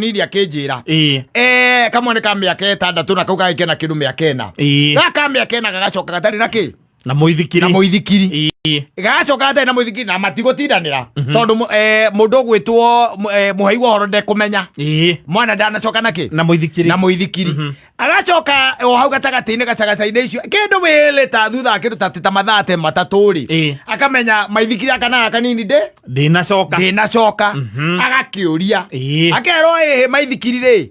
Mũnini akĩnjĩra kamwe nĩ ka mĩaka 6 na kau kangĩ kena kĩndũ mĩaka 4. Gaka ka mĩaka 4 gagacoka gatarĩ na kĩ? Na mũithikiri. Na mũithikiri. Gagacoka gatarĩ na mũithikiri na matigũtindanĩra tondũ mũndũ ũgwĩtwo mũhei wa ũhoro ndekũmenya. Mwana ndanacoka na kĩ? Na mũithikiri. Na mũithikiri. Agacoka o hau gatagatĩ-inĩ gacagaca-inĩ icio kĩndũ wĩrĩ ta thutha wa kĩndũ ta mathaa te 3 rĩ, akamenya maithikiri aka na gaka nini ndĩ Ndĩnacoka. Ndĩnacoka. Agakĩũria, akerwo ĩhĩ maithikiri rĩ,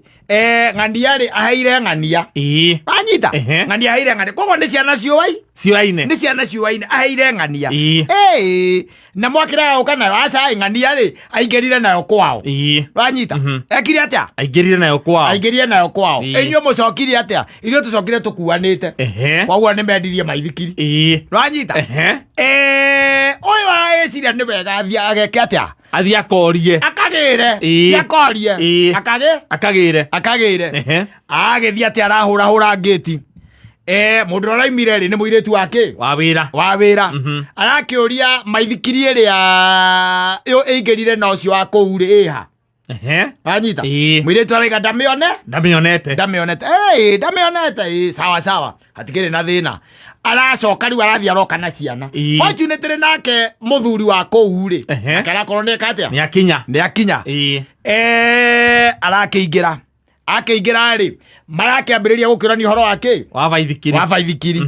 ng'ania rĩ aheire ng'ania. Anyita. Ng'ania aheire ng'ania, koguo nĩ ciana ciũai. Cioaine. Nĩ ciana ciũaine, aheire ng'ania. Na mwakĩraga gũka nayo aca ng'ania rĩ aingĩrire nayo kwao. Wanyita? Ekire atĩa? Aingĩrire nayo kwao. Aingĩrire nayo kwao. Inyuĩ mũcokire atĩa? Ithuĩ tũcokire tũkuanĩte. Koguo nĩ mendirie maithikiri. Wanyita? Ũyũ areciria nĩ wega athiĩ ageke atĩa? Athiĩ akorie. Akagĩre. Akorie. Akagĩ Akagĩre. Akagĩre. Agĩthiĩ atĩ arahũrahũra ngĩti, mũndũ ũrĩa ũraimire rĩ nĩ mũirĩtu wa kĩ? Wa wĩra. Wa wĩra. Arakĩũria maithikiri ĩrĩa ĩingĩrire na ũcio wa kũu rĩ ĩha. Wanyita? Mũirĩtu araiga ndamĩone. Ndamĩonete. Ndamĩonete. Ndamĩonete. Sawa sawa, hatikĩrĩ na thĩna. Aracoka rĩu arathiĩ aroka na ciana. Fortunately nake mũthuri wa kũu rĩ, nake arakorwo nĩ eka atĩa? Nĩ akinya. Nĩ akinya. Arakĩingĩra, akĩingĩra rĩ marakĩambĩrĩria gũkĩrania ũhoro wa kĩ? Wa baithikiri. Wa baithikiri.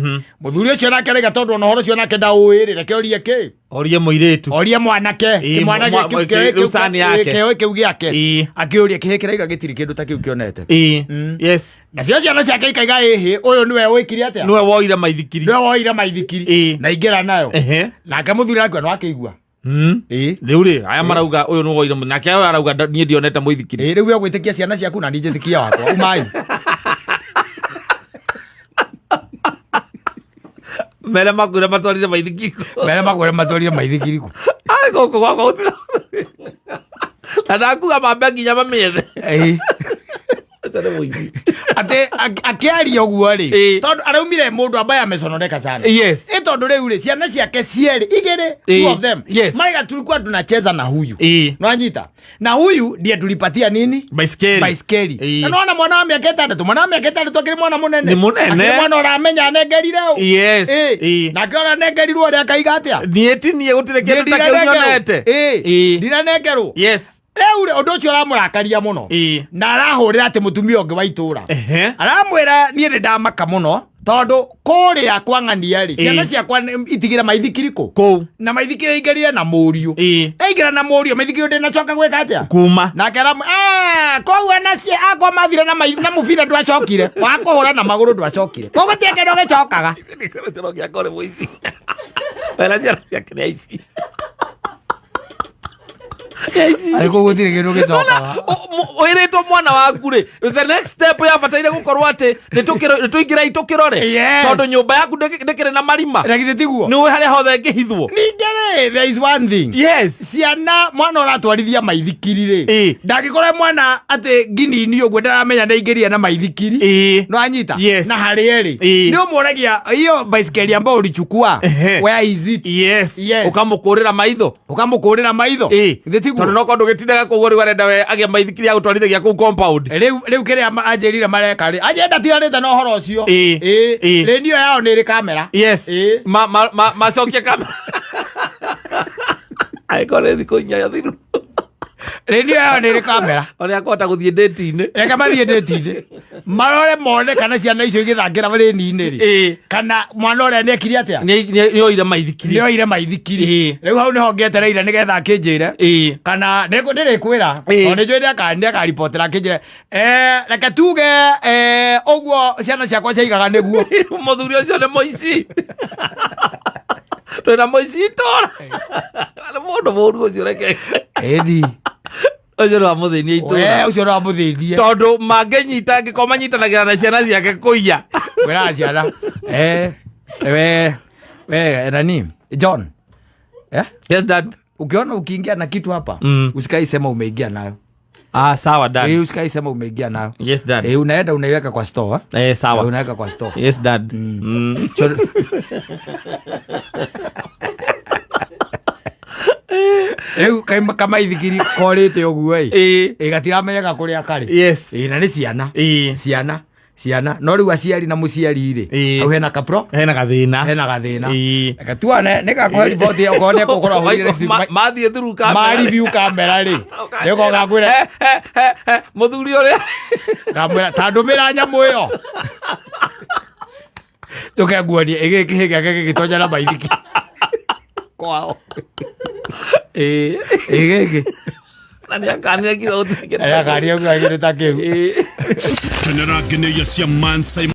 Mũthuri ũcio nake araiga tondũ ona ũhoro ũcio nake ndaũĩ rĩ, reke orie kĩ? Orie mũirĩtu. Orie mwanake. Kĩmwana rĩu cani yake. Kĩoĩ kĩu gĩake. Akĩũria kĩhĩ kĩraiga gĩtirĩ kĩndũ ta kĩu kĩonete. Nacio ciana ciake ikaiga ĩhĩ ũyũ nĩwe wĩkire atĩa? Nĩwe woire maithikiri. Nĩwe woire maithikiri. Na ingĩra nayo. Nake mũthuri akiuga no akĩigua. Rĩu rĩ aya marauga ũyũ nĩwe woire, nake ũyũ arauga niĩ ndionete mũithikiri. Rĩu we ũgwĩtĩkia ciana ciaku na niĩ njĩtĩkia wakwa umai. Mere makwĩre matwarire maithikiri. Mere makwĩre matwarire maithikiri kũ? Ai, gũkũ gwakwa gũtirĩ na ndakuga mambe nginya mamĩethe. Acha nĩ mũici. Atĩ akĩaria ũguo rĩ, tondũ araumire mũndũ ambaye amecononeka sana. Ĩ tondũ rĩu rĩ ciana ciake cierĩ igĩrĩ, two of them, maraiga tulikuwa tunacheza na huyu. Nwanyita? Na huyu ndiye tulipatia nini? Baiskeli. Baiskeli. Na nona mwana wa mĩaka 6, mwana wa mĩaka 6 akĩrĩ mwana mũnene. Nĩ mũnene. Akĩrĩ mwana ũramenya anengerire ũ. Nake ũranengerirwo ũrĩa akaiga atĩa? Niĩ ti niĩ, gũtirĩ kĩndũ ta kĩu nyonete. Ndinanengerwo. Rĩu rĩ, ũndũ ũcio ũramũrakaria mũno. Na arahũrĩra atĩ mũtumia ũngĩ wa itũra. Aramwĩra niĩ nĩ ndamaka mũno tondũ kũrĩa kwa ng'ania rĩ, ciana ciakwa itigire maithikiri kũ? Kũu. Na maithikiri aingĩrire na mũriũ. Aingĩra na mũriũ maithikiri ndĩnacoka gwĩka atĩa? Kuma. Nake aramwĩra, kũu anacie akwa mathire na na mũbira ndwacokire. Wa kũhũra na magũrũ ndwacokire. Koguo gũtirĩ kĩndũ gĩcokaga. Kĩro gĩakwa nĩ mũici. Wena ciana ciake nĩ aici. Arĩ kũu gũtirĩ kĩndũ gĩcokaga. Wĩrĩtwo mwana waku rĩ, the next step yabataire gũkorwo atĩ nĩ tũingĩrei tũkĩrore. Tondũ nyũmba yaku ndĩkĩrĩ na marima. Na githĩ tiguo? Nĩ ũĩ harĩa hothe ĩngĩhithwo. Ningĩ rĩ, there is one thing. Ciana mwana ũratwarithia maithikiri rĩ, ndangĩkorwo e mwana atĩ nginini ũguo ndaramenya nĩ aingĩrire na maithikiri. No anyita? Yes. Na harĩa ĩrĩ. Nĩ ũmũragia hiyo baiskeli ambayo ulichukua, where is it? Ũkamũkũrĩra maitho. Ũkamũkũrĩra maitho. Githĩ tiguo? Tondũ no korwo ndũgĩtindaga kũu rĩu arenda we agĩe maithikiri ya gũtwarithagia kũu compound. Rĩu kĩrĩa anjĩrire mareka rĩ, anjĩra ndatiganĩte na ũhoro ũcio. Rĩndiũ yao nĩ ĩrĩ kamera. Macokie kamera. Angĩkorwo nĩ thikũ 4 thiru. Rĩndiũ yao nĩ ĩrĩ kamera. Ũrĩa akũhota gũthiĩ ndĩti-inĩ. Reke mathiĩ ndĩti-inĩ marore mone kana ciana icio igĩthakĩra rĩni-inĩ rĩ, kana mwana ũrĩa nĩekire atĩa? Nĩ oire maithikiri. Nĩ oire maithikiri. Rĩu hau nĩho ngĩetereire nĩgetha akĩnjĩre kana ndĩrĩkwĩra, tondũ nĩ njũĩ nĩakaribotera akĩnjĩre, reke tuge, ũguo ciana ciakwa ciaigaga nĩguo. Mũthuri ũcio nĩ mũici. Twĩna mũici itũra. Nĩ mũndũ mũũru ũcio, reke. Ĩni. Ũcio nĩ wa mũthĩnia itũra. We, ũcio no amũthĩnie. Tondũ mangĩnyita angĩkorwo manyitanagĩra na ciana ciake kũiya. Kwĩraga ciana, we we nani John, Yes, dad. Ukiona ukiingia na kitu hapa, usikai sema umeingia nayo. Ah, sawa, dad. Usikai sema umeingia nayo. Yes, dad. Unaenda unaiweka kwa store, eh? Sawa. Unaweka kwa store. Yes, dad. So, Rĩu kamaithikiri korĩte ũguo ĩ. Ĩ gatiramenyeka kũrĩa karĩ. Ĩ na nĩ ciana. Ciana ciana no rĩu aciari na mũciari rĩ, hau hena kapro, hena gathĩna. Hena gathĩna. Reke tuone nĩ gakũhe riboti okorwo nĩ egũkorwo ahũrire next week. Mathiĩ through camera. Ma review camera rĩ, nĩũkorwo gakwĩra He, mũthuri ũrĩa Ngamwĩra ta ndũmĩra nyamũ ĩyo tũkenguonie ĩgĩkĩhĩ gĩake gĩgĩtonya na maithiki kwao. Ĩgĩkĩ Na nĩ akanire kiugo gũtirĩ kĩndũ. Nĩakaria kiugo kĩndũ ta kĩu. Kenera ngeneia cia Mansai.